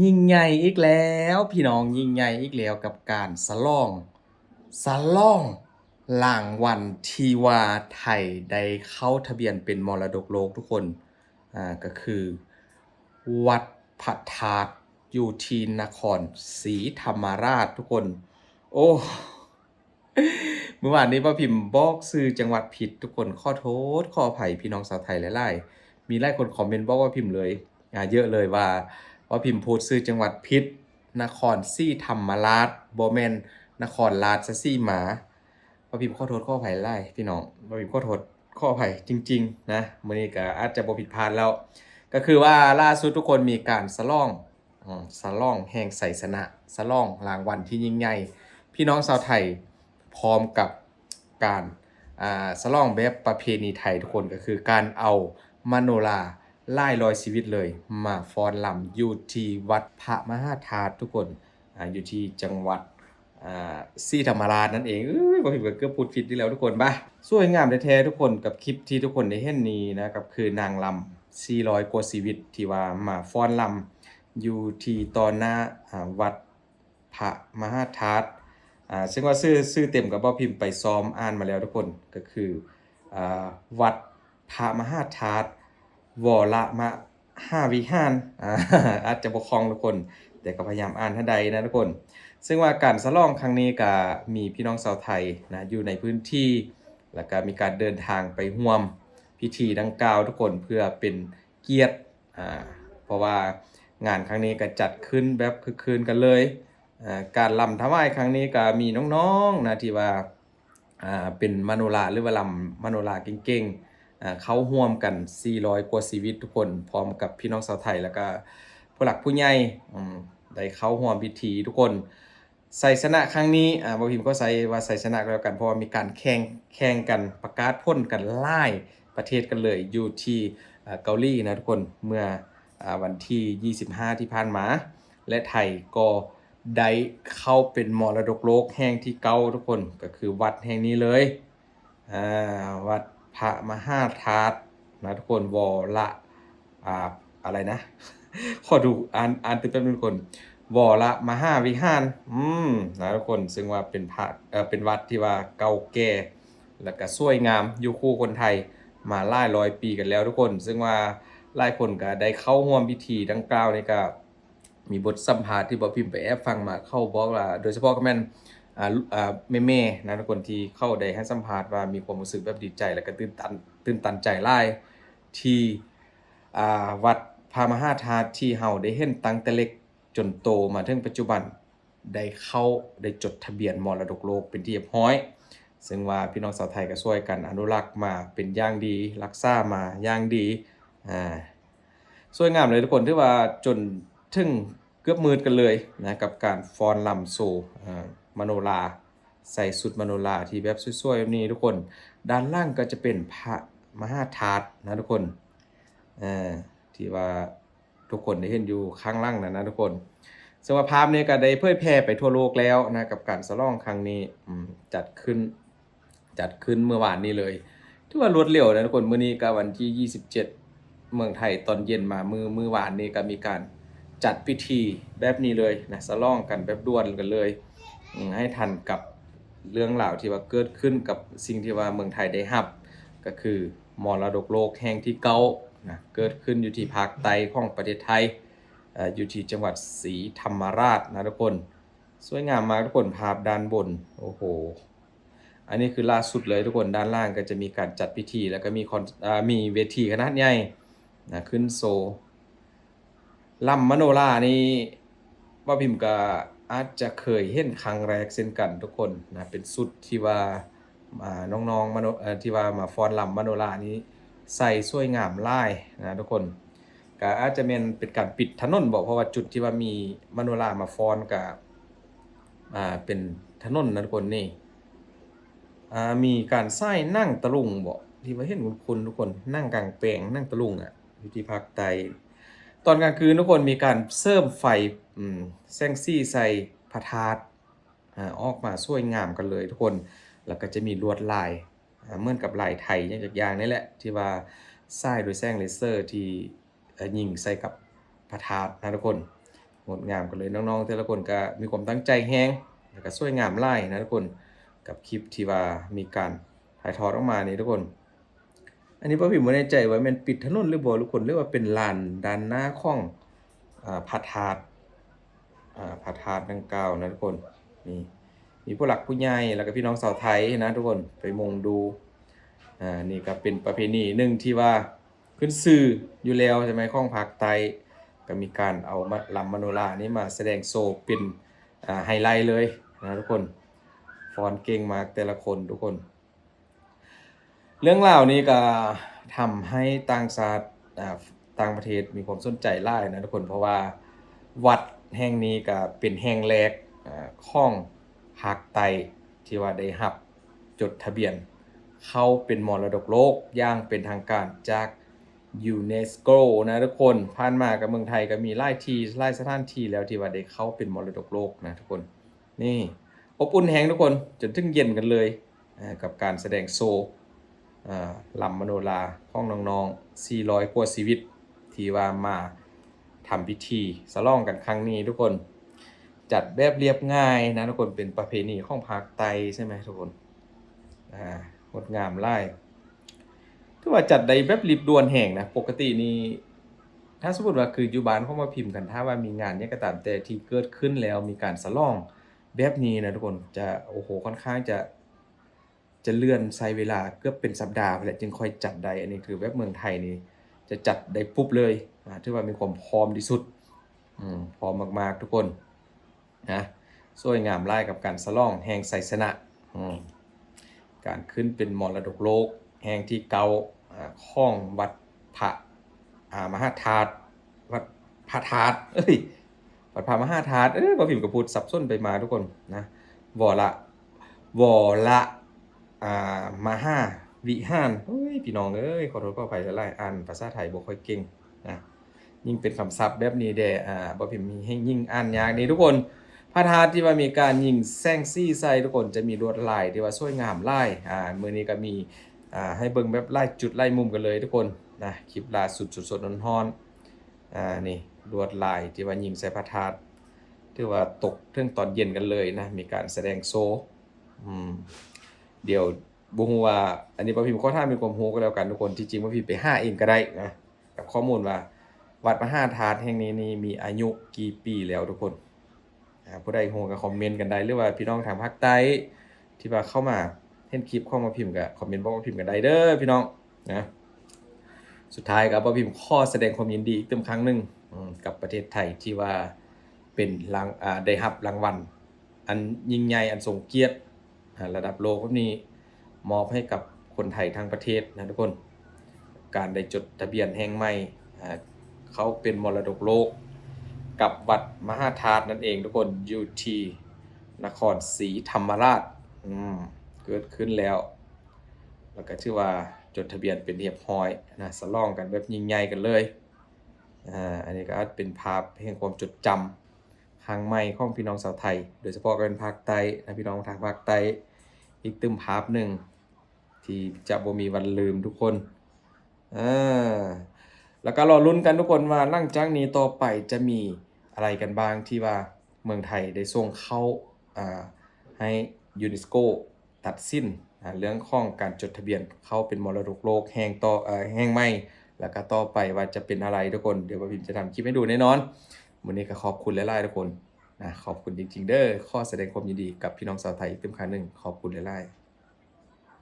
ຍິ່ງໃຫຍ່ອີກແລ້ວພີ່ນ້ອງ, ຍິ່ງໃຫຍ່ອີກແລ້ວກັບການສະຫຼອງ, ສະຫຼອງລາງວັນທີ່ວ່າໄທໄດ້ເຂົ້າທະບຽນເປັນມໍລະດົກໂລກທຸກຄົນ. ອ່າ ກໍຄືວັດພະທາດຢູ່ທີ່ນະຄອນສີທຳມະລາດທຸກຄົນ. ໂອ້ ມື້ວານນີ້ບ່າວພິມບອກຊື່ຈັງຫວັດຜິດທຸກຄົນ, ຂໍໂທດຂໍອະໄພພີ່ນ້ອງຊາວໄທຫຼາຍໆ. ມີຫຼາຍຄົນຄອມເມັນບອກບ່າວພິມເລີຍ ອ່າ ເຍອະເລີຍວ່າບ່າວພິມພູດຊື່ຈັງຫວັດຜິດ, ນະຄອນສີທຳມະລາດ ບໍ່ແມ່ນນະຄອນລາຊະສີມາ. ບ່າວພິມຂໍໂທດຂໍອະໄພຫຼາຍພີ່ນ້ອງ, ບ່າວພິມຂໍໂທດຂໍອະໄພຈິງໆນະ, ມື້ນີ້ກໍອາດຈະບໍ່ຜິດພາດແລ້ວ. ກໍຄືວ່າລ່າສຸດທຸກຄົນມີການສະຫຼອງ ອາ ສະຫຼອງແຫ່ງໄຊຊະນະ, ສະຫຼອງລາງວັນທີ່ຍິ່ງໃຫຍ່, ພີ່ນ້ອງຊາວໄທພ້ອມກັບການ ອາ ສະຫຼອງແບບປະເພນີໄທທຸກຄົນ, ກໍຄືການເອົາມະໂນລາຫຼາຍຮ້ອຍຊີວິດເລີຍ ມາຟ້ອນລຳຢູ່ທີ່ວັດພະມະຫາທາດທຸກຄົນ, ອາ ຢູ່ທີ່ຈັງຫວັດ ອ່າ ສີທຳມະລາດນັ້ນເອງ. ເອີຍ ບໍ່ຜິດກໍເກືອບພູດຜິດນີ້ແລ້ວທຸກຄົນ. ບາ ສວຍງາມແທ້ໆທຸກຄົນ, ກັບຄລິບທີ່ທຸກຄົນໄດ້ເຫັນນີ້ນະ, ກໍຄືນາງລຳສີ່ຮ້ອຍກວ່າຊີວິດທີ່ວ່າມາຟ້ອນລຳຢູ່ທີ່ຕໍ່ໜ້າ ອ່າ ວັດພະມະຫາທາດ, ອ່າ ເຊິ່ງວ່າຊື່ ຊື່ເຕັມກໍບໍ່ພິມໄປຊອມອ່ານມາແລ້ວທຸກຄົນ, ກໍຄື ອ່າ ວັດພະມະຫາທາດ ວໍລະມະຫາວິຫານ. ອາ ອາດຈະບໍ່ຄ່ອງທຸກຄົນ, ແຕ່ກໍພະຍາຍາມອ່ານໃຫ້ໄດ້ນະທຸກຄົນ. ເຊິ່ງວ່າການສະຫຼອງຄັ້ງນີ້ກໍມີພີ່ນ້ອງຊາວໄທນະ ຢູ່ໃນພື້ນທີ່ ແລ້ວກໍມີການເດີນທາງໄປຮ່ວມພິທີດັ່ງກ່າວທຸກຄົນ ເພື່ອເປັນກຽດ ອາ ເພາະວ່າງານຄັ້ງນີ້ກໍຈັດຂຶ້ນແບບຄຶກຄື້ນກັນເລີຍ. ອາ ການລຳຖວາຍຄັ້ງນີ້ກໍມີນ້ອງໆນະ ທີ່ວ່າ ອ່າ ເປັນມະໂນລາ ຫຼືວ່າລຳມະໂນລາເກັ່ງໆ ອ່າ ເຂົ້າຮ່ວມກັນສີ່ຮ້ອຍກວ່າຊີວິດທຸກຄົນ ພ້ອມກັບພີ່ນ້ອງຊາວໄທ ແລ້ວກະຜູ້ຫຼັກຜູ້ໃຫຍ່ ອືມ ໄດ້ເຂົ້າຮ່ວມພິທີທຸກຄົນ. ໄຊຊະນະຄັ້ງນີ້ ອ່າ ບໍ່ພິມກໍໃສ່ວ່າໄຊຊະນະກໍແລ້ວກັນ ເພາະວ່າມີການແຂ່ງ ແຂ່ງກັນປະກາດຜົນກັນຫຼາຍປະເທດກັນເລີຍ ຢູ່ທີ່ ອ່າ ເກົາຫຼີນະທຸກຄົນ ເມື່ອ ອ່າ ວັນທີຊາວຫ້າທີ່ຜ່ານມາ ແລະ ໄທກໍ ໄດ້ເຂົ້າເປັນມໍລະດົກໂລກແຫ່ງທີເກົ້າທຸກຄົນ, ກໍຄືວັດແຫ່ງນີ້ເລີຍ ອ່າ ວັດພະມະຫາທາດນະທຸກຄົນ, ວໍລະ ອ່າ ອະໄລນະ ຂໍດູອ່ານ ອ່ານຕື່ມແປັບໜຶ່ງທຸກຄົນ, ວໍລະມະຫາວິຫານ ອືມ ນະທຸກຄົນ, ເຊິ່ງວ່າເປັນພະ ເອີ ເປັນວັດທີ່ວ່າເກົ່າແກ່ ແລ້ວກະສວຍງາມ ຢູ່ຄູ່ຄົນໄທມາຫຼາຍຮ້ອຍປີກັນແລ້ວທຸກຄົນ, ເຊິ່ງວ່າຫຼາຍຄົນກະໄດ້ເຂົ້າຮ່ວມພິທີດັ່ງກ່າວນີ້ກະ ມີບົດສຳພາດທີ່ບ່າວພິມໄປແອບຟັງມາ, ເຂົາບອກວ່າ ໂດຍສະເພາະກໍແມ່ນ ອ່າ ອ່າ ແມ່ໆນະທຸກຄົນ ທີ່ເຂົາໄດ້ໃຫ້ສຳພາດວ່າມີຄວາມຮູ້ສຶກແບບດີໃຈ ແລ້ວກໍຕື່ນຕັນ ຕື່ນຕັນໃຈຫຼາຍ ທີ່ ອ່າ ວັດພະມະຫາທາດທີ່ເຮົາໄດ້ເຫັນຕັ້ງແຕ່ເລັກຈົນໂຕມາເຖິງປັດຈຸບັນ ໄດ້ເຂົ້າ ໄດ້ຈົດທະບຽນມໍລະດົກໂລກເປັນທີ່ຮຽບຮ້ອຍ, ເຊິ່ງວ່າພີ່ນ້ອງຊາວໄທກໍຊ່ວຍກັນອະນຸລັກມາເປັນຢ່າງດີ, ຮັກສາມາຢ່າງດີ ອ່າ ສວຍງາມເລີຍທຸກຄົນ, ຖືວ່າຈົນເຖິງເກືອບມືດກັນເລີຍນະ ກັບການຟ້ອນລຳໂຊ ເອີ ມະໂນລາ ໃສ່ຊຸດມະໂນລາທີ່ແບບສວຍໆແບບນີ້ທຸກຄົນ. ດ້ານຫຼັງກໍຈະເປັນພະມະຫາທາດນະທຸກຄົນ ເອີ ທີ່ວ່າທຸກຄົນໄດ້ເຫັນຢູ່ຂ້າງຫຼັງນັ້ນນະທຸກຄົນ. ເຊິ່ງວ່າພາບນີ້ກໍໄດ້ເຜີຍແຜ່ໄປທົ່ວໂລກແລ້ວນະ ກັບການສະຫຼອງຄັ້ງນີ້ ອືມ ຈັດຂຶ້ນ ຈັດຂຶ້ນເມື່ອວານນີ້ເລີຍ. ຖືວ່າລວດເລັວນະທຸກຄົນ, ມື້ນີ້ກໍວັນທີຊາວເຈັດ ເມືອງໄທ, ຕອນເຢັນມາມື້ ມື້ວານນີ້ກໍມີການຈັດພິທີແບບນີ້ເລີຍນະ, ສະຫຼອງກັນແບບດ່ວນກັນເລີຍ ອືມ ໃຫ້ທັນກັບເລື່ອງລາວທີ່ວ່າເກີດຂຶ້ນກັບສິ່ງທີ່ວ່າເມືອງໄທໄດ້ຮັບ, ກໍຄືມໍລະດົກໂລກແຫ່ງທີເກົ້ານະ, ເກີດຂຶ້ນຢູ່ທີ່ພາກໃຕ້ຂອງປະເທດໄທ ເອີ ຢູ່ທີ່ຈັງຫວັດສີທຳມະລາດນະທຸກຄົນ. ສວຍງາມມາກທຸກຄົນ, ພາບດ້ານບົນ ໂອ້ໂຫ ອັນນີ້ຄືລ່າສຸດເລີຍທຸກຄົນ. ດ້ານລ່າງກໍຈະມີການຈັດພິທີ ແລ້ວກໍມີຄອນ ເອີ ມີເວທີຂະໜາດໃຫຍ່ນະ ຂຶ້ນໂຊ. ລຳມະໂນລານີ້ ບ່າວພິມກໍອາດຈະເຄີຍເຫັນຄັ້ງແລກເຊັ່ນກັນທຸກຄົນນະ, ເປັນຊຸດທີ່ວ່າ ອ່າ ນ້ອງໆມະໂນ ເອີ ທີ່ວ່າມາຟ້ອນລຳມະໂນລານີ້ໃສ່ສວຍງາມຫຼາຍນະທຸກຄົນ. ກະອາດຈະແມ່ນເປັນການປິດຖະໜົນບໍ ເພາະວ່າຈຸດທີ່ວ່າມີມະໂນລາມາຟ້ອນກະ ອ່າ ເປັນຖະໜົນນະທຸກຄົນ. ນີ້ ອ່າ ມີການສາຍໜັງຕະລຸງບໍ ທີ່ວ່າເຫັນຄຸ້ນໆທຸກຄົນ, ໜັງກາງແປງ ໜັງຕະລຸງອະ ຢູ່ທີ່ພາກໃຕ້. ຕອນກາງຄືນທຸກຄົນ ມີການເສີມໄຟ ອືມ ແສງສີໃສ່ພະທາດ ອ່າ ອອກມາສວຍງາມກັນເລີຍທຸກຄົນ. ແລ້ວກໍຈະມີລວດລາຍ ອ່າ ເໝືອນກັບລາຍໄທຫຍັງຈັກຢ່າງນີ້ແຫຼະ ທີ່ວ່າສາຍໂດຍແສງເລເຊີທີ່ ເອີ ຍິງໃສ່ກັບພະທາດນະທຸກຄົນ. ງົດງາມກັນເລີຍ. ນ້ອງໆແຕ່ລະຄົນກໍມີຄວາມຕັ້ງໃຈແຮງ ແລ້ວກໍສວຍງາມຫຼາຍນະທຸກຄົນ ກັບຄລິບທີ່ວ່າມີການຖ່າຍທອດອອກມານີ້ທຸກຄົນ. ອັນນີ້ບໍ່ຜິດ ບໍ່ແນ່ໃຈວ່າແມ່ນປິດຖະໜົນຫຼືບໍ່ທຸກຄົນ ຫຼືວ່າເປັນລານດ້ານໜ້າຂອງ ອາ ພະທາດ ອາ ພະທາດດັ່ງກ່າວນະທຸກຄົນ. ນີ້ ມີຜູ້ຫຼັກຜູ້ໃຫຍ່ແລ້ວກໍພີ່ນ້ອງຊາວໄທນະທຸກຄົນ ໄປມຸງດູ. ອາ ນີ້ກໍເປັນປະເພນີໜຶ່ງທີ່ວ່າຂຶ້ນຊື່ຢູ່ແລ້ວໃຊ່ໄໝ ຂອງພາກໃຕ້ ກໍມີການເອົາມາ ລຳມະໂນລານີ້ມາສະແດງໂຊເປັນ ອາ ໄຮໄລເລີຍນະທຸກຄົນ. ຟ້ອນເກັ່ງມາກແຕ່ລະຄົນທຸກຄົນ. ເລື່ອງລາວນີ້ກໍທຳໃຫ້ຕ່າງຊາດ ອາ ຕ່າງປະເທດມີຄວາມສົນໃຈຫຼາຍນະທຸກຄົນ ເພາະວ່າວັດແຫ່ງນີ້ກໍເປັນແຫ່ງແລກ ອາ ຂອງພາກໃຕ້ທີ່ວ່າໄດ້ຮັບຈົດທະບຽນເຂົ້າເປັນມໍລະດົກໂລກຢ່າງເປັນທາງການຈາກຢູເນສໂກນະທຸກຄົນ. ຜ່ານມາກໍເມືອງໄທກໍມີຫຼາຍທີ່ ຫຼາຍສະຖານທີ່ແລ້ວທີ່ວ່າໄດ້ເຂົ້າເປັນມໍລະດົກໂລກນະທຸກຄົນ. ນີ້ ອົບອຸ່ນແຮງທຸກຄົນ ຈົນເຖິງເຢັນກັນເລີຍ ເອີ ກັບການສະແດງໂຊ ເອີ ລຳມະໂນລາຂອງນ້ອງໆສີ່ຮ້ອຍກວ່າຊີວິດ ທີ່ວ່າມາທຳພິທີສະຫຼອງກັນຄັ້ງນີ້ທຸກຄົນ. ຈັດແບບລຽບງ່າຍນະທຸກຄົນ ເປັນປະເພນີຂອງພາກໃຕ້ໃຊ່ໄໝທຸກຄົນ. ອາ ງົດງາມຫຼາຍ ຖືວ່າຈັດໄດ້ແບບລີບດ່ວນແຮງນະ. ປົກກະຕິນີ້ ຖ້າສົມມຸດວ່າຄືຢູ່ບ້ານຂອງໝໍພິມ ຄັນຖ້າວ່າມີງານຫຍັງກໍຕາມແຕ່ທີ່ເກີດຂຶ້ນແລ້ວມີການສະຫຼອງແບບນີ້ນະທຸກຄົນ ຈະ ໂອ້ໂຫ ຄ່ອນຂ້າງຈະ ຈະເລື່ອນໃຊ້ເວລາເກືອບເປັນສັບດາພຸ້ນແຫຼະ ຈຶ່ງຄ່ອຍຈັດໄດ້. ອັນນີ້ຄືແບບເມືອງໄທນີ້ຈະຈັດໄດ້ປຸບເລີຍ ອາ ຖືວ່າມີຄວາມພ້ອມທີ່ສຸດ ອືມ ພ້ອມມາກໆທຸກຄົນ. ນະ ສວຍງາມຫຼາຍກັບການສະຫຼອງແຫ່ງໄຊຊະນະ ອືມ ການຂຶ້ນເປັນມໍລະດົກໂລກແຫ່ງທີເກົ້າ ອາ ຂອງວັດພະ ອາ ມະຫາທາດ ວັດພະທາດ ເອີຍ ວັດພະມະຫາທາດ ເອີຍ ບໍ່ພິມກໍພູດສັບສົນໄປມາທຸກຄົນນະ ວໍລະ ວໍລະ ອາ ມະຫາວິຫານ. ໂອ້ຍ ພີ່ນ້ອງເອີຍ ຂໍໂທດຂໍອະໄພຫຼາຍໆ ອ່ານພາສາໄທບໍ່ຄ່ອຍເກັ່ງນະ. ຍິ່ງເປັນຄຳສັບແບບນີ້ແດ່ ອາ ບໍ່ພິມມີແຮງຍິ່ງອ່ານຍາກນີ້ທຸກຄົນ. ພະທາດທີ່ວ່າມີການຍິງແສງສີໃສ່ທຸກຄົນ ຈະມີລວດລາຍທີ່ວ່າສວຍງາມຫຼາຍ. ອາ ມື້ນີ້ກໍມີ ອາ ໃຫ້ເບິ່ງແບບຫຼາຍຈຸດຫຼາຍມຸມກັນເລີຍທຸກຄົນນະ. ຄລິບລ່າສຸດ ສົດໆຮ້ອນໆ ອາ ນີ້ລວດລາຍທີ່ວ່າຍິງໃສ່ພະທາດ ຖືວ່າຕົກເຖິງຕອນເຢັນກັນເລີຍນະ ມີການສະແດງໂຊ. ອືມ ດຽວບໍ່ຮູ້ວ່າ ອັນນີ້ບໍ່ພິມຂໍຖາມໃຫ້ຄວາມຮູ້ກໍແລ້ວກັນທຸກຄົນ. ທີ່ຈິງບໍ່ພິມໄປຫາເອງກໍໄດ້ນະ ກັບຂໍ້ມູນວ່າວັດມະຫາທາດແຫ່ງນີ້ນີ້ມີອາຍຸກີ່ປີແລ້ວທຸກຄົນ. ອາ ຜູ້ໃດຮູ້ກໍຄອມເມັນກັນໄດ້ ຫຼືວ່າພີ່ນ້ອງທາງພາກໃຕ້ທີ່ວ່າເຂົ້າມາເຫັນຄລິບຂອງໝໍພິມກໍຄອມເມັນບອກໝໍພິມກັນໄດ້ເດີພີ່ນ້ອງນະ. ສຸດທ້າຍກໍໝໍພິມຂໍສະແດງຄວາມຍິນດີອີກຕື່ມຄັ້ງໜຶ່ງ ອືມ ກັບປະເທດໄທທີ່ວ່າເປັນລາງ ອາ ໄດ້ຮັບລາງວັນອັນຍິ່ງໃຫຍ່ ອັນຊົງກຽດ ອາ ລະດັບໂລກແບບນີ້ ມອບໃຫ້ກັບຄົນໄທທັງປະເທດນະທຸກຄົນ. ການໄດ້ຈົດທະບຽນແຫ່ງໃໝ່ ອາ ເຂົ້າເປັນມໍລະດົກໂລກ ກັບວັດມະຫາທາດນັ້ນເອງທຸກຄົນ ຢູ່ທີ່ນະຄອນສີທຳມະລາດ. ອືມ ເກີດຂຶ້ນແລ້ວ ແລ້ວກໍຖືວ່າຈົດທະບຽນເປັນຮຽບຮ້ອຍນະ ສະຫຼອງກັນແບບຍິ່ງໃຫຍ່ກັນເລີຍ. ອາ ອັນນີ້ກໍອາດເປັນພາບແຫ່ງຄວາມຈົດຈຳ ຄັ້ງໃໝ່ຂອງພີ່ນ້ອງຊາວໄທ ໂດຍສະເພາະກໍເປັນພາກໃຕ້ນະ ພີ່ນ້ອງທາງພາກໃຕ້ ອີກຕື່ມພາບໜຶ່ງທີ່ຈະບໍ່ມີວັນລືມທຸກຄົນ. ເອີ ແລ້ວກໍລໍລຸ້ນກັນທຸກຄົນວ່າ ຫຼັງຈາກນີ້ຕໍ່ໄປຈະມີອະໄລກັນບ້າງ ທີ່ວ່າເມືອງໄທໄດ້ສົ່ງເຂົ້າ ອາ ໃຫ້ຢູເນສໂກ ຕັດສິນ ອາ ເລື່ອງຂອງການຈົດທະບຽນເຂົ້າເປັນມໍລະດົກໂລກແຫ່ງຕໍ່ ເອີ ແຫ່ງໃໝ່ ແລ້ວກໍຕໍ່ໄປວ່າຈະເປັນອະໄລທຸກຄົນ. ດຽວບ່າວພິມຈະທຳຄລິບໃຫ້ດູແນ່ນອນ. ມື້ນີ້ກໍຂອບຄຸນຫຼາຍໆທຸກຄົນນະ ຂອບຄຸນຈິງໆເດີ. ຂໍສະແດງຄວາມຍິນດີກັບພີ່ນ້ອງຊາວໄທອີກຕື່ມຄັ້ງໜຶ່ງ ຂອບຄຸນຫຼາຍໆ.